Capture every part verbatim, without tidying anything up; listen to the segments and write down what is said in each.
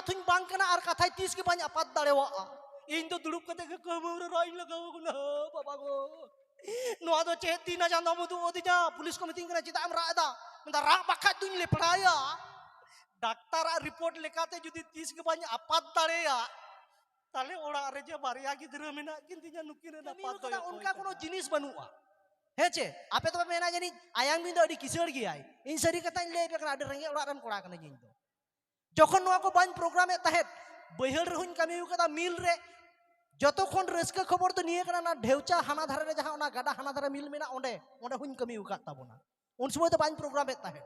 ᱛᱷᱩᱧ ᱵᱟᱝ ᱠᱟᱱᱟ ᱟᱨ ᱠᱟᱛᱷᱟᱭ ᱛᱤᱥ ᱜᱮ ᱵᱟᱹᱧ ᱟᱯᱟᱛ ᱫᱟᱲᱮᱣᱟᱜᱼᱟ᱾ ᱤᱧ ᱫᱚ ᱫᱩᱲᱩᱵ ᱠᱟᱛᱮ ᱜᱮ ᱠᱟᱹᱢᱟᱹᱣ ᱨᱮ ᱨᱟᱜ ᱤᱧ ᱞᱟᱜᱟᱣ ᱠᱟᱱᱟ, ᱵᱟᱵᱟ ᱜᱚ᱾ ᱱᱚᱣᱟ ᱫᱚ ᱪᱮᱫ ᱫᱤᱱ ᱪᱟᱸᱫᱚᱢ ᱩᱫᱩᱜ ᱟᱹᱫᱤᱧᱟ? ᱯᱩᱞᱤᱥ ᱠᱚ ᱢᱤᱛᱟᱹᱧ ᱠᱟᱱᱟ, "ᱪᱮᱫᱟᱜ ᱮᱢ ᱨᱟᱜ ᱮᱫᱟ?" ᱢᱮᱱᱫᱟ, "ᱨᱟᱜ ᱵᱟᱠᱷᱟᱡ ᱫᱩᱧ ᱞᱮᱯᱲᱟᱭᱟ᱾ ᱰᱟᱠᱛᱟᱨᱟᱜ ᱨᱤᱯᱳᱨᱴ ᱞᱮᱠᱟᱛᱮ ᱡᱩᱫᱤ ᱛᱤᱥ ᱜᱮ ᱵᱟᱹᱧ ᱟᱯᱟᱛ ᱫᱟᱲᱮᱭᱟᱜ, ᱛᱟᱦᱞᱮ ᱚᱲᱟᱜ ᱨᱮ ᱡᱮ ᱵᱟᱨᱭᱟ ᱜᱤᱫᱽᱨᱟᱹ ᱢᱮᱱᱟᱜ ᱠᱤᱱ ᱛᱤᱧᱟ, ᱱᱩᱠᱤᱱ ᱨᱮᱱᱟᱜ ᱠᱟᱹᱢᱤ ᱯᱟᱛ ᱫᱚ ᱠᱟᱫᱟ, ᱚᱠᱚᱭ ᱚᱱᱠᱟ ᱠᱟᱱᱟ?" ᱠᱳᱱᱳ ᱡᱤᱱᱤᱥ ᱵᱟᱹᱱᱩᱜᱼᱟ᱾ ᱦᱮᱸ ᱪᱮ? ᱟᱯᱮ ᱫᱚᱯᱮ ᱢᱮᱱᱟ ᱡᱟᱹᱱᱤᱡ, "ᱟᱭᱟᱝ ᱵᱤᱱ ᱫᱚ ᱟᱹᱰᱤ ᱠᱤᱥᱟᱹᱲ ᱜᱮᱭᱟᱭ᱾" ᱤᱧ ᱥᱟᱹᱨᱤ ᱠᱟᱛᱷᱟᱧ ᱞᱟᱹᱭ ᱟᱯᱮ ᱠᱟᱱᱟ, ᱟᱹᱰᱤ ᱨᱮᱸᱜᱮᱡ ᱚᱲᱟᱜ ᱨᱮᱱ ᱠᱚᱲᱟ ᱠᱟᱹᱱᱟᱹᱧ ᱤᱧ ᱫᱚ᱾ ᱡᱚᱠᱷᱚᱱ ᱱᱚᱣᱟ ᱠᱚ ᱵᱟᱹᱧ ᱯᱨᱳᱜᱨᱟᱢᱮᱫ ᱛᱟᱦᱮᱸᱫ, ᱵᱟᱹᱭᱦᱟᱹᱲ ᱨᱮᱦᱚᱸᱧ ᱠᱟᱹᱢᱤ ᱟᱠᱟᱫᱟ, ᱢᱤᱞ ᱨᱮ᱾ ᱡᱚᱛᱚ ᱠᱷᱚᱱ ᱨᱟᱹᱥᱠᱟᱹ ᱠᱷᱚᱵᱚᱨ ᱫᱚ ᱱᱤᱭᱟᱹ ᱠᱟᱱᱟ, ᱚᱱᱟ ᱰᱷᱮᱣᱪᱟ ᱦᱟᱱᱟ ᱫᱷᱟᱨᱮ ᱨᱮ ᱡᱟᱦᱟᱸ ᱚᱱᱟ ᱜᱟᱰᱟ ᱦᱟᱱᱟ ᱫᱷᱟᱨᱮ ᱢᱤᱞ ᱢᱮᱱᱟᱜ, ᱚᱸᱰᱮ, ᱚᱸᱰᱮ ᱦᱚᱸᱧ ᱠᱟᱹᱢᱤ ᱟᱠᱟᱫ ᱛᱟᱵᱚᱱᱟ᱾ ᱩᱱ ᱥᱚᱢᱚᱭ ᱫᱚ ᱵᱟᱹᱧ ᱯᱨᱳᱜᱨᱟᱢᱮᱫ ᱛᱟᱦᱮᱸᱫ᱾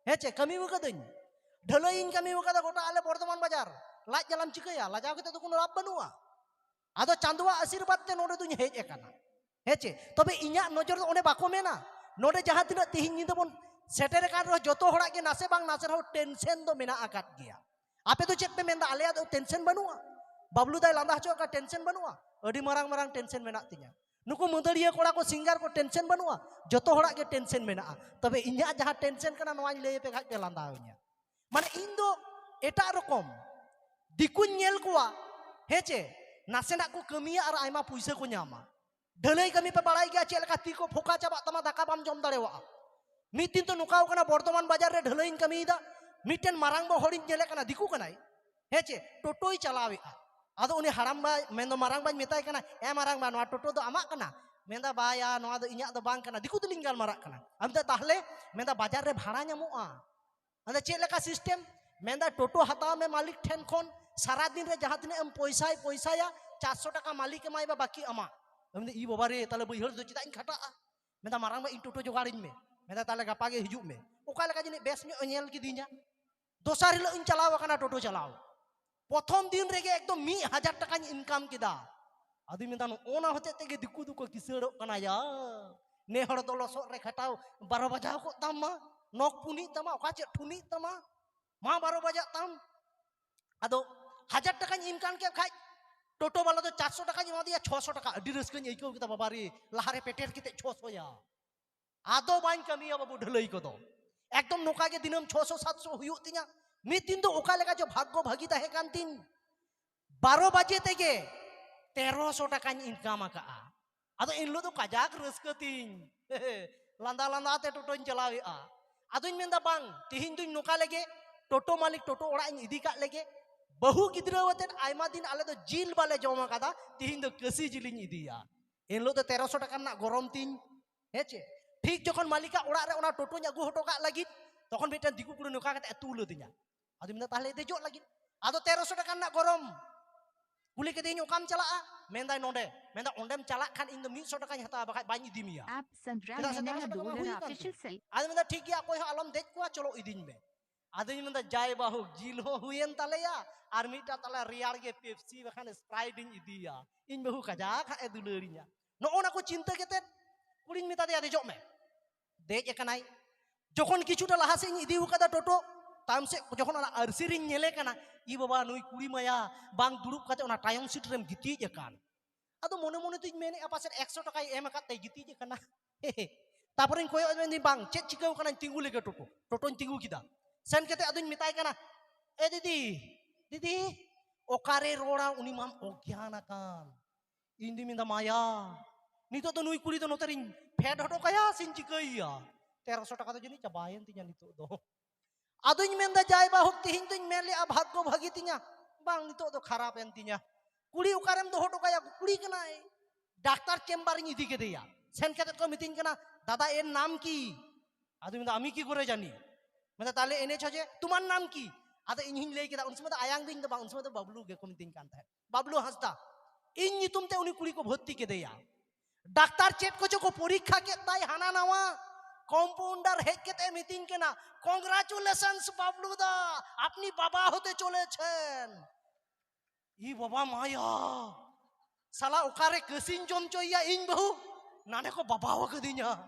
ᱦᱮᱸ ᱪᱮ, ᱠᱟᱹᱢᱤ ᱟᱠᱟᱫᱟᱹᱧ, ᱰᱷᱟᱹᱞᱟᱹᱭᱤᱧ ᱠᱟᱹᱢᱤ ᱟᱠᱟᱫᱟ ᱜᱚᱴᱟ ᱟᱞᱮ ᱵᱚᱨᱫᱷᱚᱢᱟᱱ ᱵᱟᱡᱟᱨ᱾ ᱞᱟᱡ ᱡᱟᱞᱟᱢ ᱪᱤᱠᱟᱹᱭᱟ? ᱞᱟᱡᱟᱣ ᱠᱟᱛᱮ ᱫᱚ ᱠᱳᱱᱳ ᱞᱟᱵᱷ ᱵᱟᱹᱱᱩᱜᱼᱟ᱾ ᱟᱫᱚ ᱪᱟᱸᱫᱳᱣᱟᱜ ᱟᱥᱤᱨᱵᱟᱫᱽ ᱛᱮ ᱱᱚᱰᱮ ᱫᱚᱧ ᱦᱮᱡ ᱟᱠᱟᱱᱟ᱾ ᱦᱮᱸ ᱪᱮ? ᱛᱚᱵᱮ ᱤᱧᱟᱹᱜ ᱱᱚᱡᱚᱨ ᱫᱚ ᱚᱸᱰᱮ ᱵᱟᱠᱚ ᱢᱮᱱᱟ᱾ ᱱᱚᱰᱮ ᱡᱟᱦᱟᱸ ᱛᱤᱱᱟᱹᱜ ᱛᱮᱦᱮᱧ ᱧᱤᱫᱟᱹ ᱵᱚᱱ ᱥᱮᱴᱮᱨ ᱟᱠᱟᱱ ᱨᱮᱦᱚᱸ, ᱡᱚᱛᱚ ᱦᱚᱲᱟᱜ ᱜᱮ ᱱᱟᱥᱮ ᱵᱟᱝ ᱱᱟᱥᱮ ᱨᱮᱦᱚᱸ ᱴᱮᱱᱥᱮᱱ ᱫᱚ ᱢᱮᱱᱟᱜ ᱟᱠᱟᱫ ᱜᱮᱭᱟ᱾ ᱟᱯᱮ ᱫᱚ ᱪᱮᱫ ᱯᱮ ᱢᱮᱱᱫᱟ, "ᱟᱞᱮᱭᱟᱜ ᱫᱚ ᱴᱮᱱᱥᱮᱱ ᱵᱟᱹᱱᱩᱜᱼᱟ"? ᱵᱟᱵᱞᱩ ᱫᱟᱭ ᱞᱟᱸᱫᱟ ᱦᱚᱪᱚ ᱟᱠᱟᱫ, "ᱴᱮᱱᱥᱮᱱ ᱵᱟᱹᱱᱩᱜᱼᱟ"? ᱟᱹᱰᱤ ᱢᱟᱨᱟᱝ ᱢᱟᱨᱟᱝ ᱴᱮᱱᱥᱮᱱ ᱢᱮᱱᱟᱜ ᱛᱤᱧᱟ᱾ ᱱᱩᱠᱩ ᱢᱟᱹᱫᱟᱹᱲᱤᱭᱟᱹ ᱠᱚᱲᱟ ᱠᱚ, ᱥᱤᱝᱜᱟᱨ ᱠᱚ, ᱴᱮᱱᱥᱮᱱ ᱵᱟᱹᱱᱩᱜᱼᱟ? ᱡᱚᱛᱚ ᱦᱚᱲᱟᱜ ᱜᱮ ᱴᱮᱱᱥᱮᱱ ᱢᱮᱱᱟᱜᱼᱟ᱾ ᱛᱚᱵᱮ ᱤᱧᱟᱹᱜ ᱡᱟᱦᱟᱸ ᱴᱮᱱᱥᱮᱱ ᱠᱟᱱᱟ, ᱱᱚᱣᱟᱧ ᱞᱟᱹᱭ ᱟᱯᱮ ᱠᱷᱟᱡ ᱯᱮ ᱞᱟᱸᱫᱟ ᱟᱹᱧᱟ᱾ ᱢᱟᱱᱮ ᱤᱧ ᱫᱚ ᱮᱴᱟᱜ ᱨᱚᱠᱚᱢ, ᱫᱤᱠᱩᱧ ᱧᱮᱞ ᱠᱚᱣᱟ, ᱦᱮᱸ ᱪᱮ, ᱱᱟᱥᱮᱱᱟᱜ ᱠᱚ ᱠᱟᱹᱢᱤᱭᱟ ᱟᱨ ᱟᱭᱢᱟ ᱯᱩᱭᱥᱟᱹ ᱠᱚ ᱧᱟᱢᱟ᱾ ᱰᱷᱟᱹᱞᱟᱹᱭ ᱠᱟᱹᱢᱤ ᱯᱮ ᱵᱟᱲᱟᱭ ᱜᱮᱭᱟ, ᱪᱮᱫ ᱞᱮᱠᱟ ᱛᱤ ᱠᱚ ᱯᱷᱚᱠᱟ ᱪᱟᱵᱟᱜ ᱛᱟᱢᱟ, ᱫᱟᱠᱟ ᱵᱟᱢ ᱡᱚᱢ ᱫᱟᱲᱮᱣᱟᱜᱼᱟ᱾ ᱢᱤᱫ ᱫᱤᱱ ᱫᱚ ᱱᱚᱝᱠᱟᱣ ᱠᱟᱱᱟ, ᱵᱚᱨᱫᱷᱚᱢᱟᱱ ᱵᱟᱡᱟᱨ ᱨᱮ ᱰᱷᱟᱹᱞᱟᱹᱭᱤᱧ ᱠᱟᱹᱢᱤᱭᱮᱫᱟ, ᱢᱤᱫᱴᱮᱱ ᱢᱟᱨᱟᱝ ᱵᱟ ᱦᱚᱲᱤᱧ ᱧᱮᱞᱮ ᱠᱟᱱᱟ, ᱫᱤᱠᱩ ᱠᱟᱱᱟᱭ, ᱦᱮᱸ ᱪᱮ, ᱴᱳᱴᱳᱭ ᱪᱟᱞᱟᱣᱮᱫᱼᱟ᱾ ᱟᱫᱚ ᱩᱱᱤ ᱦᱟᱲᱟᱢ ᱵᱟ, ᱢᱮᱱᱫᱚ ᱢᱟᱨᱟᱝ ᱵᱟᱧ ᱢᱮᱛᱟᱭ ᱠᱟᱱᱟ, "ᱮ ᱢᱟᱨᱟᱝ ᱵᱟ, ᱱᱚᱣᱟ ᱴᱳᱴᱳ ᱫᱚ ᱟᱢᱟᱜ ᱠᱟᱱᱟ?" ᱢᱮᱱᱫᱟ, "ᱵᱟᱭᱟ, ᱱᱚᱣᱟ ᱫᱚ ᱤᱧᱟᱹᱜ ᱫᱚ ᱵᱟᱝ ᱠᱟᱱᱟ᱾" ᱫᱤᱠᱩ ᱛᱮᱞᱤᱧ ᱜᱟᱞᱢᱟᱨᱟᱜ ᱠᱟᱱᱟ᱾ ᱟᱢ ᱫᱚ ᱛᱟᱦᱞᱮ? ᱢᱮᱱᱫᱟ, "ᱵᱟᱡᱟᱨ ᱨᱮ ᱵᱷᱟᱲᱟ ᱧᱟᱢᱚᱜᱼᱟ᱾" ᱟᱫᱚ ᱪᱮᱫ ᱞᱮᱠᱟ ᱥᱤᱥᱴᱮᱢ? ᱢᱮᱱᱫᱟ, "ᱴᱳᱴᱳ ᱦᱟᱛᱟᱣ ᱢᱮ ᱢᱟᱹᱞᱤᱠ ᱴᱷᱮᱱ ᱠᱷᱚᱱ, ᱥᱟᱨᱟᱫᱤᱱ ᱨᱮ ᱡᱟᱦᱟᱸ ᱛᱤᱱᱟᱹᱜ ᱮᱢ ᱯᱚᱭᱥᱟᱭ ᱯᱚᱭᱥᱟᱭᱟ, ᱪᱟᱨᱥᱚ ᱴᱟᱠᱟ ᱢᱟᱹᱞᱤᱠ ᱮᱢᱟᱭ ᱵᱟ, ᱵᱟᱹᱠᱤ ᱟᱢᱟᱜ᱾" ᱢᱮᱱᱫᱟ, "ᱤ ᱵᱟᱵᱟ ᱨᱮ, ᱛᱟᱦᱞᱮ ᱵᱟᱹᱭᱦᱟᱹᱲ ᱫᱚ ᱪᱮᱫᱟᱜ ᱤᱧ ᱠᱷᱟᱴᱟᱜᱼᱟ?" ᱢᱮᱱᱫᱟ, "ᱢᱟᱨᱟᱝ ᱵᱟ, ᱤᱧ ᱴᱳᱴᱳ ᱡᱚᱜᱟᱲᱤᱧ ᱢᱮ᱾" ᱢᱮᱱᱫᱟ, "ᱛᱟᱦᱞᱮ ᱜᱟᱯᱟ ᱜᱮ ᱦᱤᱡᱩᱜ ᱢᱮ᱾" ᱚᱠᱟ ᱞᱮᱠᱟ ᱡᱟᱹᱱᱤᱡ ᱵᱮᱥ ᱧᱚᱜ ᱮ ᱧᱮᱞ ᱠᱤᱫᱤᱧᱟ᱾ ᱫᱚᱥᱟᱨ ᱦᱤᱞᱳᱜ ᱤᱧ ᱪᱟᱞᱟᱣ ᱟᱠᱟᱱᱟ ᱴᱳᱴᱳ ᱪᱟᱞᱟᱣ᱾ ᱯᱨᱚᱛᱷᱚᱢ ᱫᱤᱱ ᱨᱮᱜᱮ ᱮᱠᱫᱚᱢ ᱢᱤᱫ ᱦᱟᱡᱟᱨ ᱴᱟᱠᱟᱧ ᱤᱱᱠᱟᱢ ᱠᱮᱫᱟ᱾ ᱟᱫᱚᱧ ᱢᱮᱱᱫᱟ, "ᱱᱚᱜᱼᱚ ᱱᱟ ᱦᱚᱛᱮᱡ ᱛᱮᱜᱮ ᱫᱤᱠᱩ ᱫᱚᱠᱚ ᱠᱤᱥᱟᱹᱲᱚᱜ ᱠᱟᱱᱟ ᱭᱟ᱾ ᱱᱮ ᱦᱚᱲ ᱫᱚ ᱞᱚᱥᱚᱫ ᱨᱮ ᱠᱷᱟᱴᱟᱣ ᱵᱟᱨᱚ ᱵᱟᱡᱟᱣ ᱠᱚᱜ ᱛᱟᱢ ᱢᱟ, ᱱᱚᱠ ᱯᱩᱱᱤᱜ ᱛᱟᱢᱟ, ᱚᱠᱟ ᱪᱮᱫ ᱴᱷᱩᱱᱤᱜ ᱛᱟᱢᱟ, ᱢᱟ ᱵᱟᱨᱚ ᱵᱟᱡᱟᱜ ᱛᱟᱢ᱾" ᱟᱫᱚ ᱦᱟᱡᱟᱨ ᱴᱟᱠᱟᱧ ᱤᱱᱠᱟᱢ ᱠᱮᱫ ᱠᱷᱟᱡ, ᱴᱳᱴᱳ ᱵᱟᱞᱟ ᱫᱚ ᱪᱟᱨᱥᱚ ᱴᱟᱠᱟᱧ ᱮᱢᱟ ᱫᱮᱭᱟ, ᱪᱷᱚᱥᱚ ᱴᱟᱠᱟ᱾ ᱟᱹᱰᱤ ᱨᱟᱹᱥᱠᱟᱹᱧ ᱟᱹᱭᱠᱟᱹᱣ ᱠᱮᱫᱟ, ᱵᱟᱵᱟ ᱨᱮ, ᱞᱟᱦᱟᱨᱮ ᱯᱮᱴᱮᱨ ᱠᱟᱛᱮ ᱪᱷᱚᱥᱚᱭᱟ᱾ ᱟᱫᱚ ᱵᱟᱹᱧ ᱠᱟᱹᱢᱤᱭᱟ ᱵᱟᱹᱵᱩ ᱰᱷᱟᱹᱞᱟᱹᱭ ᱠᱚᱫᱚ᱾ ᱮᱠᱫᱚᱢ ᱱᱚᱝᱠᱟ ᱜᱮ ᱫᱤᱱᱟᱹᱢ ᱪᱷᱚᱥᱚ ᱥᱟᱛᱥᱚ ᱦᱩᱭᱩᱜ ᱛᱤᱧᱟ᱾ ᱢᱤᱫ ᱫᱤᱱ ᱫᱚ ᱚᱠᱟ ᱞᱮᱠᱟ ᱪᱚ ᱵᱷᱟᱜᱽᱜᱚ ᱵᱷᱟᱹᱜᱤ ᱛᱟᱦᱮᱸ ᱠᱟᱱ ᱛᱤᱧ, ᱵᱟᱨᱚ ᱵᱟᱡᱮ ᱛᱮᱜᱮ ᱛᱮᱨᱚᱥᱚ ᱴᱟᱠᱟᱧ ᱤᱱᱠᱟᱢ ᱟᱠᱟᱜᱼᱟ᱾ ᱟᱫᱚ ᱮᱱ ᱦᱤᱞᱳᱜ ᱫᱚ ᱠᱟᱡᱟᱠ ᱨᱟᱹᱥᱠᱟᱹ ᱛᱤᱧ᱾ ᱞᱟᱸᱫᱟ ᱞᱟᱸᱫᱟ ᱛᱮ ᱴᱳᱴᱳᱧ ᱪᱟᱞᱟᱣᱮᱫᱼᱟ᱾ ᱟᱫᱚᱧ ᱢᱮᱱᱫᱟ, ᱵᱟᱝ, ᱛᱤᱦᱤᱧ ᱫᱩᱧ ᱱᱚᱝᱠᱟ ᱞᱮᱜᱮ, ᱴᱳᱴᱳ ᱢᱟᱹᱞᱤᱠ ᱴᱳᱴᱳ ᱚᱲᱟᱜ ᱤᱧ ᱤᱫᱤ ᱠᱟᱜ ᱞᱮᱜᱮ᱾ ᱵᱟᱹᱦᱩ ᱜᱤᱫᱽᱨᱟᱹ ᱟᱛᱮᱫ ᱟᱭᱢᱟ ᱫᱤᱱ ᱟᱞᱮ ᱫᱚ ᱡᱤᱞ ᱵᱟᱞᱮ ᱡᱚᱢ ᱟᱠᱟᱫᱟ, ᱛᱤᱦᱤᱧ ᱫᱚ ᱠᱟᱹᱥᱤ ᱡᱤᱞᱤᱧ ᱤᱫᱤᱭᱟ᱾ ᱮᱱ ᱦᱤᱞᱳᱜ ᱫᱚ ᱛᱮᱨᱚᱥᱚ ᱴᱟᱠᱟ ᱨᱮᱱᱟᱜ ᱜᱚᱨᱚᱢ ᱛᱤᱧ᱾ ᱦᱮᱸ ᱪᱮ? ᱴᱷᱤᱠ ᱡᱚᱠᱷᱚᱱ ᱢᱟᱹᱞᱤᱠᱟᱜ ᱚᱲᱟᱜ ᱨᱮ ᱚᱱᱟ ᱴᱳᱴᱳᱧ ᱟᱹᱜᱩ ᱦᱚᱴᱚ ᱠᱟᱜ ᱞᱟᱹᱜᱤᱫ, ᱛᱚᱠᱷᱚᱱ ᱢᱤᱫᱴᱮᱱ ᱫᱤᱠᱩ ᱠᱩᱲᱤ ᱱᱚᱝᱠᱟ ᱠᱟᱛᱮ ᱛᱩᱞ ᱟᱹᱫᱤᱧᱟ᱾ ᱟᱫᱚᱧ ᱢᱮᱱᱫᱟ, ᱛᱟᱦᱞᱮ ᱫᱮᱡᱚᱜ ᱞᱟᱹᱜᱤᱫ᱾ ᱟᱫᱚ ᱛᱮᱨᱚᱥᱚ ᱴᱟᱠᱟ ᱨᱮᱱᱟᱜ ᱜᱚᱨᱚᱢ᱾ ᱠᱩᱞᱤ ᱠᱮᱫᱮᱭᱟᱹᱧ, ᱚᱠᱟᱢ ᱪᱟᱞᱟᱜᱼᱟ? ᱢᱮᱱᱫᱟᱭ, ᱱᱚᱸᱰᱮ᱾ ᱢᱮᱱᱫᱟ, ᱚᱸᱰᱮᱢ ᱪᱟᱞᱟᱜ ᱠᱷᱟᱱ ᱤᱧ ᱫᱚ ᱢᱤᱫᱥᱚ ᱴᱟᱠᱟᱧ ᱦᱟᱛᱟᱣᱟ, ᱵᱟᱠᱷᱟᱡ ᱵᱟᱹᱧ ᱤᱫᱤ ᱢᱮᱭᱟ᱾ आप सुन ᱨᱦᱟ ᱪᱮᱫᱟᱜ ᱥᱮ ᱦᱮ ᱱᱚᱣᱟ ᱱᱟᱭᱟ ᱠᱟᱛᱷᱟ ᱢᱟ ᱫᱩᱞᱦᱟ ᱦᱩᱭ ᱠᱟᱱ ᱚᱯᱷᱤᱥᱤᱭᱟᱞ ᱛᱤᱧ᱾ ᱥᱮᱞ᱾ ᱟᱫᱚ ᱢᱮᱱᱫᱟ, ᱴᱷᱤᱠ ᱜᱮᱭᱟ, ᱚᱠᱚᱭ ᱦᱚᱸ ᱟᱞᱚᱢ ᱫᱮᱡ ᱠᱚᱣᱟ, ᱪᱚᱞᱚ ᱤᱫᱤᱧ ᱢᱮ᱾ ᱟᱫᱚᱧ ᱢᱮᱱᱫᱟ, ᱡᱟᱭ ᱵᱟᱦᱩᱠ, ᱡᱤᱞ ᱦᱚᱸ ᱦᱩᱭᱮᱱ ᱛᱟᱞᱮᱭᱟ, ᱟᱨ ᱢᱤᱫᱴᱟᱝ ᱛᱟᱞᱮ ᱨᱮᱭᱟᱲ ᱜᱮ ᱯᱮᱯᱥᱤ ᱵᱟᱠᱷᱟᱱ ᱥᱯᱨᱟᱭᱤᱴ ᱤᱧ ᱤᱫᱤᱭᱟ᱾ ᱤᱧ ᱵᱟᱹᱦᱩ ᱠᱟᱡᱟᱠ ᱦᱟᱸᱜ ᱮ ᱫᱩᱞᱟᱹᱲᱤᱧᱟ᱾ ᱱᱚᱜᱼᱚ ᱱᱟ ᱠᱚ ᱪᱤᱱᱛᱟᱹ ᱠᱟᱛᱮᱫ ᱠᱩᱲᱤᱧ ᱢᱮᱛᱟ ᱫᱮᱭᱟ, ᱫᱮᱡᱚᱜ ᱢᱮ᱾ ᱫᱮᱡ ᱟᱠᱟᱱᱟᱭ᱾ ᱡᱚᱠᱷᱚᱱ ᱠᱤᱪᱷᱩᱴᱟ ᱞᱟᱦᱟ ᱥᱮᱫ ᱤᱧ ᱤᱫᱤ ᱟᱠᱟᱫᱟ ᱴᱳᱴᱳ, ᱛᱟᱭᱚᱢ ᱥᱮᱫ ᱡᱚᱠᱷᱚᱱ ᱚᱱᱟ ᱟᱹᱨᱥᱤ ᱨᱤᱧ ᱧᱮᱞᱮ ᱠᱟᱱᱟ, ᱤ ᱵᱟᱵᱟ, ᱱᱩᱭ ᱠᱩᱲᱤ ᱢᱟᱭᱟ ᱵᱟᱝ ᱫᱩᱲᱩᱵ ᱠᱟᱛᱮ ᱚᱱᱟ ᱛᱟᱭᱚᱢ ᱥᱤᱴ ᱨᱮᱢ ᱜᱤᱛᱤᱡ ᱟᱠᱟᱱ᱾ ᱟᱫᱚ ᱢᱚᱱᱮ ᱢᱚᱱᱮ ᱛᱤᱧ ᱢᱮᱱᱮᱫᱼᱟ, ᱯᱟᱥᱮᱫ ᱮᱠᱥᱚ ᱴᱟᱠᱟᱭ ᱮᱢ ᱟᱠᱟᱫ ᱛᱮᱭ ᱜᱤᱛᱤᱡ ᱟᱠᱟᱱᱟ᱾ ᱛᱟᱨᱯᱚᱨᱮᱧ ᱠᱚᱭᱚᱜ ᱟᱫᱮᱭᱟ, ᱵᱟᱝ, ᱪᱮᱫ ᱪᱤᱠᱟᱹᱣ ᱠᱟᱱᱟᱧ ᱛᱤᱸᱜᱩ ᱞᱮᱜᱮ ᱴᱳᱴᱳ᱾ ᱴᱳᱴᱳᱧ ᱛᱤᱸᱜᱩ ᱠᱮᱫᱟ᱾ ᱥᱮᱱ ᱠᱟᱛᱮ ᱟᱫᱚᱧ ᱢᱮᱛᱟᱭ ᱠᱟᱱᱟ, ᱮ ᱫᱤᱫᱤ, ᱫᱤᱫᱤ, ᱚᱠᱟᱨᱮ ᱨᱚᱲᱟ, ᱩᱱᱤ ᱢᱟᱢ ᱚᱜᱽᱜᱭᱟᱱ ᱟᱠᱟᱱ᱾ ᱤᱧ ᱫᱩᱧ ᱢᱮᱱᱫᱟ, ᱢᱟᱭᱟ, ᱱᱤᱛᱚᱜ ᱫᱚ ᱱᱩᱭ ᱠᱩᱲᱤ ᱫᱚ ᱱᱚᱛᱮ ᱨᱤᱧ ᱯᱷᱮᱰ ᱦᱚᱴᱚ ᱠᱟᱭᱟ ᱥᱮᱧ ᱪᱤᱠᱟᱹᱭᱮᱭᱟ? ᱛᱮᱨᱚᱥᱚ ᱴᱟᱠᱟ ᱫᱚ ᱡᱟᱹᱱᱤᱡ ᱪᱟᱵᱟᱭᱮᱱ ᱛᱤᱧᱟ ᱱᱤᱛᱚᱜ ᱫᱚ᱾ ᱟᱫᱚᱧ ᱢᱮᱱᱫᱟ, ᱡᱟᱭ ᱵᱟᱦᱩᱠ, ᱛᱤᱦᱤᱧ ᱫᱚᱧ ᱢᱮᱱ ᱞᱮᱜᱼᱟ ᱵᱷᱟᱜᱽᱜᱚ ᱵᱷᱟᱹᱜᱤ ᱛᱤᱧᱟ, ᱵᱟᱝ, ᱱᱤᱛᱚᱜ ᱫᱚ ᱠᱷᱟᱨᱟᱯ ᱮᱱ ᱛᱤᱧᱟ᱾ ᱠᱩᱲᱤ ᱚᱠᱟᱨᱮᱢ ᱫᱚᱦᱚ ᱦᱚᱴᱚ ᱠᱟᱭᱟ? ᱠᱩᱲᱤ ᱠᱟᱱᱟᱭ᱾ ᱰᱟᱠᱛᱟᱨ ᱪᱮᱢᱵᱟᱨ ᱤᱧ ᱤᱫᱤ ᱠᱮᱫᱮᱭᱟ᱾ ᱥᱮᱱ ᱠᱟᱛᱮ ᱠᱚ ᱢᱤᱛᱟᱹᱧ ᱠᱟᱱᱟ, ᱫᱟᱫᱟ, ᱮᱨ ᱱᱟᱢ ᱠᱤ? ᱟᱫᱚᱧ ᱢᱮᱱᱫᱟ, ᱟᱢᱤ ᱠᱤ ᱠᱚᱨᱮ ᱡᱟᱱᱤ? ᱢᱮᱱᱫᱟ, ᱛᱟᱦᱞᱮ ᱮᱱᱮᱡ ᱦᱚᱡᱮ, ᱛᱩᱢᱟᱨ ᱱᱟᱢ ᱠᱤ? ᱟᱫᱚ ᱤᱧ ᱦᱚᱧ ᱞᱟᱹᱭ ᱠᱮᱫᱟ, ᱩᱱ ᱥᱚᱢᱚᱭ ᱫᱚ ᱟᱭᱟᱝ ᱫᱚ ᱤᱧ ᱫᱚ ᱵᱟᱝ, ᱩᱱ ᱥᱚᱢᱚᱭ ᱫᱚ ᱵᱟᱵᱞᱩ ᱜᱮᱠᱚ ᱢᱤᱛᱟᱹᱧ ᱠᱟᱱ ᱛᱟᱦᱮᱸᱫ, ᱵᱟᱵᱞᱩ ᱦᱟᱸᱥᱫᱟ᱾ ᱤᱧ ᱧᱩᱛᱩᱢ ᱛᱮ ᱩᱱᱤ ᱠᱩᱲᱤ ᱠᱚ ᱵᱷᱚᱨᱛᱤ ᱠᱮᱫᱮᱭᱟ᱾ ᱰᱟᱠᱛᱟᱨ ᱪᱮᱫ ᱠᱚᱪᱚ ᱠᱚ ᱯᱚᱨᱤᱠᱠᱷᱟ ᱠᱮᱫ ᱛᱟᱭ ᱦᱟᱱᱟ ᱱᱟᱣᱟ᱾ ᱠᱚᱢᱯᱟᱣᱩᱱᱰᱟᱨ ᱦᱮᱡ ᱠᱟᱛᱮ ᱢᱤᱛᱟᱹᱧ ᱠᱟᱱᱟ, "ᱠᱚᱝᱜᱨᱟᱪᱩᱞᱮᱥᱚᱱᱥ ᱵᱟᱵᱞᱩ ᱫᱟ, ᱟᱯᱱᱤ ᱵᱟᱵᱟ ᱦᱚᱛᱮ ᱪᱚᱞᱮᱪᱷᱮᱱ᱾" ᱤ ᱵᱟᱵᱟ ᱢᱟᱭᱟ, ᱥᱟᱞᱟ ᱚᱠᱟᱨᱮ ᱠᱟᱹᱥᱤᱧ ᱡᱚᱢ ᱪᱚᱭᱮᱭᱟ ᱤᱧ ᱵᱟᱹᱦᱩ, ᱱᱟᱰᱮ ᱠᱚ ᱵᱟᱵᱟ ᱟᱠᱟᱫᱤᱧᱟ᱾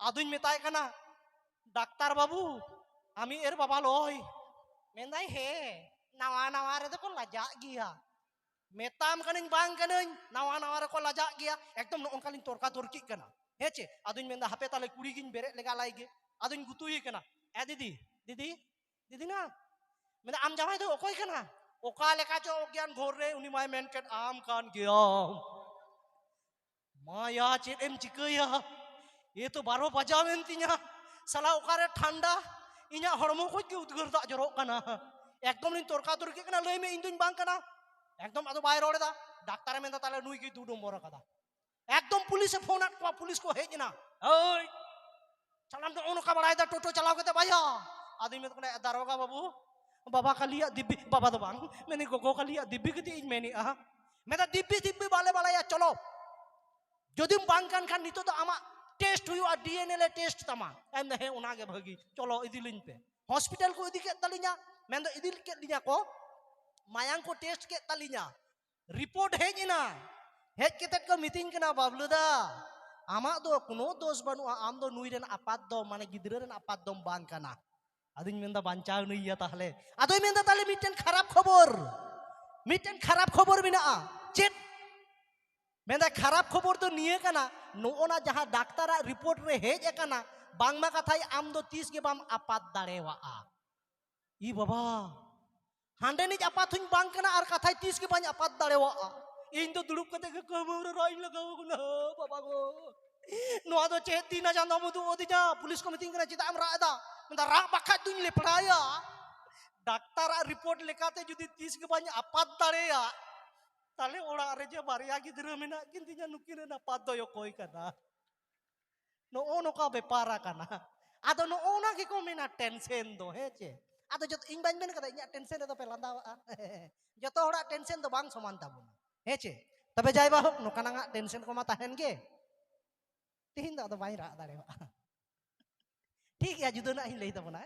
ᱟᱫᱚᱧ ᱢᱮᱛᱟᱭ ᱠᱟᱱᱟ, "ᱰᱟᱠᱛᱟᱨ ᱵᱟᱹᱵᱩ, ᱟᱢᱤ ᱮᱨ ᱵᱟᱵᱟ ᱞᱚᱭ?" ᱢᱮᱱᱫᱟᱭ, "ᱦᱮᱸ, ᱱᱟᱣᱟ ᱱᱟᱣᱟ ᱨᱮᱫᱚ ᱠᱚ ᱞᱟᱡᱟᱜ ᱜᱮᱭᱟ᱾" ᱢᱮᱛᱟᱢ ᱠᱟᱹᱱᱟᱹᱧ ᱵᱟᱝ ᱠᱟᱹᱱᱟᱹᱧ, ᱱᱟᱣᱟ ᱱᱟᱣᱟ ᱨᱮᱠᱚ ᱞᱟᱡᱟᱜ ᱜᱮᱭᱟ, ᱮᱠᱫᱚᱢ ᱱᱚᱜᱼᱚ ᱱᱚᱝᱠᱟ ᱞᱤᱧ ᱛᱚᱨᱠᱟ ᱛᱚᱨᱠᱤᱜ ᱠᱟᱱᱟ᱾ ᱦᱮᱸ ᱪᱮ? ᱟᱫᱚᱧ ᱢᱮᱱᱫᱟ, ᱦᱟᱯᱮ ᱛᱟᱦᱞᱮ ᱠᱩᱲᱤ ᱜᱤᱧ ᱵᱮᱨᱮᱫ ᱞᱮᱜᱟ ᱞᱟᱭ ᱜᱮ᱾ ᱟᱫᱚᱧ ᱜᱩᱛᱩᱭᱮ ᱠᱟᱱᱟ, "ᱮ ᱫᱤᱫᱤ, ᱫᱤᱫᱤ, ᱫᱤᱫᱤ ᱱᱟ, ᱢᱮᱱᱫᱟ, "ᱟᱢ ᱡᱟᱶᱟᱭ ᱫᱚ ᱚᱠᱚᱭ ᱠᱟᱱᱟ?" ᱚᱠᱟ ᱞᱮᱠᱟ ᱪᱚ ᱚᱜᱽᱜᱭᱟᱱ ᱜᱷᱳᱨ ᱨᱮ ᱩᱱᱤ ᱢᱟᱭ ᱢᱮᱱ ᱠᱮᱫ, "ᱟᱢ ᱠᱟᱱ ᱜᱮᱭᱟᱢ᱾ ᱢᱟᱭᱟ, ᱪᱮᱫ ᱮᱢ ᱪᱤᱠᱟᱹᱭᱟ? ᱮ ᱛᱚ ᱵᱟᱨᱚ ᱵᱟᱡᱟᱣ ᱮᱱ ᱛᱤᱧᱟ, ᱥᱟᱞᱟ ᱚᱠᱟᱨᱮ ᱴᱷᱟᱱᱰᱟ, ᱤᱧᱟᱹᱜ ᱦᱚᱲᱢᱚ ᱠᱷᱚᱡ ᱜᱮ ᱩᱫᱽᱜᱟᱹᱨ ᱫᱟᱜ ᱡᱚᱨᱚᱜ ᱠᱟᱱᱟ᱾ ᱮᱠᱫᱚᱢ ᱞᱤᱧ ᱛᱚᱨᱠᱟ ᱛᱚᱨᱠᱤᱜ ᱠᱟᱱᱟ, ᱞᱟᱹᱭ ᱢᱮ ᱤᱧ ᱫᱩᱧ ᱵᱟᱝ ᱠᱟᱱᱟ?" ᱮᱠᱫᱚᱢ ᱟᱫᱚ ᱵᱟᱭ ᱨᱚᱲ ᱮᱫᱟ᱾ ᱰᱟᱠᱛᱟᱨᱮ ᱢᱮᱱᱫᱟ, "ᱛᱟᱦᱞᱮ ᱱᱩᱭ ᱜᱮ ᱫᱩ ᱱᱚᱢᱵᱚᱨ ᱟᱠᱟᱫᱟ᱾" ᱮᱠᱫᱚᱢ ᱯᱩᱞᱤᱥᱮ ᱯᱷᱳᱱ ᱟᱫ ᱠᱚᱣᱟ, ᱯᱩᱞᱤᱥ ᱠᱚ ᱦᱮᱡ ᱮᱱᱟ᱾ "ᱳᱭ, ᱥᱟᱞᱟ ᱱᱚᱜᱼᱚ ᱱᱚᱝᱠᱟ ᱵᱟᱲᱟᱭᱮᱫᱟ ᱴᱳᱴᱳ ᱪᱟᱞᱟᱣ ᱠᱟᱛᱮ ᱵᱟᱭᱟ?" ᱟᱫᱚᱧ ᱢᱮᱛᱟᱜ ᱠᱟᱱᱟ, "ᱫᱟᱨᱳᱜᱟ ᱵᱟᱹᱵᱩ, ᱵᱟᱵᱟ ᱠᱟᱞᱤᱭᱟᱜ ᱫᱤᱵᱵᱤ", ᱵᱟᱵᱟ ᱫᱚ ᱵᱟᱝ, ᱢᱮᱱᱫᱟᱹᱧ ᱜᱚᱜᱚ ᱠᱟᱞᱤᱭᱟᱜ ᱫᱤᱵᱵᱤ ᱠᱟᱹᱴᱤᱡ ᱤᱧ ᱢᱮᱱᱮᱫᱼᱟ᱾ ᱢᱮᱱᱫᱟ, "ᱫᱤᱵᱵᱤ ᱫᱤᱵᱵᱤ ᱵᱟᱞᱮ ᱵᱟᱲᱟᱭᱟ, ᱪᱚᱞᱚ᱾ ᱡᱩᱫᱤᱢ ᱵᱟᱝ ᱠᱟᱱ ᱠᱷᱟᱱ ᱱᱤᱛᱚᱜ ᱫᱚ ᱟᱢᱟᱜ ᱴᱮᱥᱴ ᱦᱩᱭᱩᱜᱼᱟ, ᱰᱤ ᱮᱱ ᱮ ᱞᱮ ᱴᱮᱥᱴ ᱛᱟᱢᱟ᱾" ᱢᱮᱱᱫᱟ, "ᱦᱮᱸ, ᱚᱱᱟᱜᱮ ᱵᱷᱟᱹᱜᱤ, ᱪᱚᱞᱚ ᱤᱫᱤ ᱞᱤᱧ ᱯᱮ᱾" ᱦᱚᱥᱯᱤᱴᱟᱞ ᱠᱚ ᱤᱫᱤ ᱠᱮᱫ ᱛᱟᱹᱞᱤᱧᱟ, ᱢᱮᱱᱫᱚ ᱤᱫᱤ ᱠᱮᱫ ᱞᱤᱧᱟ ᱠᱚ, ᱢᱟᱭᱟᱝ ᱠᱚ ᱴᱮᱥᱴ ᱠᱮᱫ ᱛᱟᱹᱞᱤᱧᱟ, ᱨᱤᱯᱳᱨᱴ ᱦᱮᱡ ᱮᱱᱟ᱾ ᱦᱮᱡ ᱠᱟᱛᱮᱫ ᱠᱚ ᱢᱤᱛᱟᱹᱧ ᱠᱟᱱᱟ, "ᱵᱟᱵᱞᱩ ᱫᱟ, ᱟᱢᱟᱜ ᱫᱚ ᱠᱳᱱᱳ ᱫᱳᱥ ᱵᱟᱹᱱᱩᱜᱼᱟ, ᱟᱢ ᱫᱚ ᱱᱩᱭ ᱨᱮᱱ ᱟᱯᱟᱛ ᱫᱚ, ᱢᱟᱱᱮ ᱜᱤᱫᱽᱨᱟᱹ ᱨᱮᱱ ᱟᱯᱟᱛ ᱫᱚᱢ ᱵᱟᱝ ᱠᱟᱱᱟ᱾" ᱟᱫᱚᱧ ᱢᱮᱱᱫᱟ, "ᱵᱟᱧᱪᱟᱣ ᱱᱩᱭ ᱜᱮᱭᱟ ᱛᱟᱦᱞᱮ?" ᱟᱫᱚᱭ ᱢᱮᱱᱫᱟ, "ᱛᱟᱦᱞᱮ ᱢᱤᱫᱴᱮᱱ ᱠᱷᱟᱨᱟᱯ ᱠᱷᱚᱵᱚᱨ, ᱢᱤᱫᱴᱮᱱ ᱠᱷᱟᱨᱟᱯ ᱠᱷᱚᱵᱚᱨ ᱢᱮᱱᱟᱜᱼᱟ᱾" "ᱪᱮᱫ?" ᱢᱮᱱᱫᱟ, "ᱠᱷᱟᱨᱟᱯ ᱠᱷᱚᱵᱚᱨ ᱫᱚ ᱱᱤᱭᱟᱹ ᱠᱟᱱᱟ, ᱱᱚᱜᱼᱚ ᱱᱟ ᱡᱟᱦᱟᱸ ᱰᱟᱠᱛᱟᱨᱟᱜ ᱨᱤᱯᱳᱨᱴ ᱨᱮ ᱦᱮᱡ ᱟᱠᱟᱱᱟ, ᱵᱟᱝᱢᱟ ᱠᱟᱛᱷᱟᱭ ᱟᱢ ᱫᱚ ᱛᱤᱥ ᱜᱮ ᱵᱟᱢ ᱟᱯᱟᱛ ᱫᱟᱲᱮᱣᱟᱜᱼᱟ᱾" ᱤ ᱵᱟᱵᱟ, ᱦᱟᱸᱰᱮᱱᱤᱡ ᱟᱯᱟᱛ ᱦᱚᱸᱧ ᱵᱟᱝ ᱠᱟᱱᱟ ᱟᱨ ᱠᱟᱛᱷᱟᱭ ᱛᱤᱥ ᱜᱮ ᱵᱟᱹᱧ ᱟᱯᱟᱛ ᱫᱟᱲᱮᱣᱟᱜᱼᱟ᱾ ᱤᱧ ᱫᱚ ᱫᱩᱲᱩᱵ ᱠᱟᱛᱮ ᱜᱮ ᱠᱟᱹᱢᱟᱹᱣ ᱨᱮ ᱨᱟᱜ ᱤᱧ ᱞᱟᱜᱟᱣ ᱠᱟᱱᱟ, ᱵᱟᱵᱟ ᱜᱚ᱾ ᱱᱚᱣᱟ ᱫᱚ ᱪᱮᱫ ᱫᱤᱱ ᱟᱡᱟᱢ ᱫᱚᱢ ᱩᱫᱩᱜ ᱟᱹᱫᱤᱧᱟ? ᱯᱩᱞᱤᱥ ᱠᱚ ᱢᱤᱛᱟᱹᱧ ᱠᱟᱱᱟ, "ᱪᱮᱫᱟᱜ ᱮᱢ ᱨᱟᱜ ᱮᱫᱟ?" ᱢᱮᱱᱫᱟ, "ᱨᱟᱜ ᱵᱟᱠᱷᱟᱡ ᱫᱩᱧ ᱞᱮᱯᱲᱟᱭᱟ᱾ ᱰᱟᱠᱛᱟᱨᱟᱜ ᱨᱤᱯᱳᱨᱴ ᱞᱮᱠᱟᱛᱮ ᱡᱩᱫᱤ ᱛᱤᱥ ᱜᱮ ᱵᱟᱹᱧ ᱟᱯᱟᱛ ᱫᱟᱲᱮᱭᱟᱜ, ᱛᱟᱦᱞᱮ ᱚᱲᱟᱜ ᱨᱮ ᱡᱮ ᱵᱟᱨᱭᱟ ᱜᱤᱫᱽᱨᱟᱹ ᱢᱮᱱᱟᱜ ᱠᱤᱱ ᱛᱤᱧᱟ, ᱱᱩᱠᱤᱱ ᱨᱮᱱ ᱟᱯᱟᱛ ᱫᱚᱭ ᱚᱠᱚᱭ ᱠᱟᱱᱟ?" ᱱᱚᱜᱼᱚ ᱱᱚᱝᱠᱟ ᱵᱮᱯᱟᱨ ᱟᱠᱟᱱᱟ᱾ ᱟᱫᱚ ᱱᱚᱜᱼᱚ ᱱᱟ ᱜᱮᱠᱚ ᱢᱮᱱᱟ ᱴᱮᱱᱥᱮᱱ ᱫᱚ, ᱦᱮᱸ ᱪᱮ? ᱟᱫᱚ ᱡᱚᱛᱚ, ᱤᱧ ᱵᱟᱹᱧ ᱢᱮᱱ ᱠᱟᱫᱟ ᱤᱧᱟᱹᱜ ᱴᱮᱱᱥᱮᱱ ᱨᱮᱫᱚ ᱯᱮ ᱞᱟᱸᱫᱟᱣᱟᱜᱼᱟ᱾ ᱡᱚᱛᱚ ᱦᱚᱲᱟᱜ ᱴᱮᱱᱥᱮᱱ ᱫᱚ ᱵᱟᱝ ᱥᱚᱢᱟᱱ ᱛᱟᱵᱚᱱᱟ, ᱦᱮᱸ ᱪᱮ? ᱛᱚᱵᱮ ᱡᱟᱭ ᱵᱟ ᱦᱳᱠ, ᱱᱚᱝᱠᱟᱱᱟᱜ ᱴᱮᱱᱥᱮᱱ ᱠᱚᱢᱟ ᱛᱟᱦᱮᱱ ᱜᱮ᱾ ᱛᱤᱦᱤᱧ ᱫᱚ ᱟᱫᱚ ᱵᱟᱹᱧ ᱨᱟᱜ ᱫᱟᱲᱮᱭᱟᱜᱼᱟ᱾ ᱴᱷᱤᱠ ᱜᱮᱭᱟ, ᱡᱩᱫᱟᱹ ᱱᱟᱜ ᱤᱧ ᱞᱟᱹᱭ ᱛᱟᱵᱚᱱᱟ᱾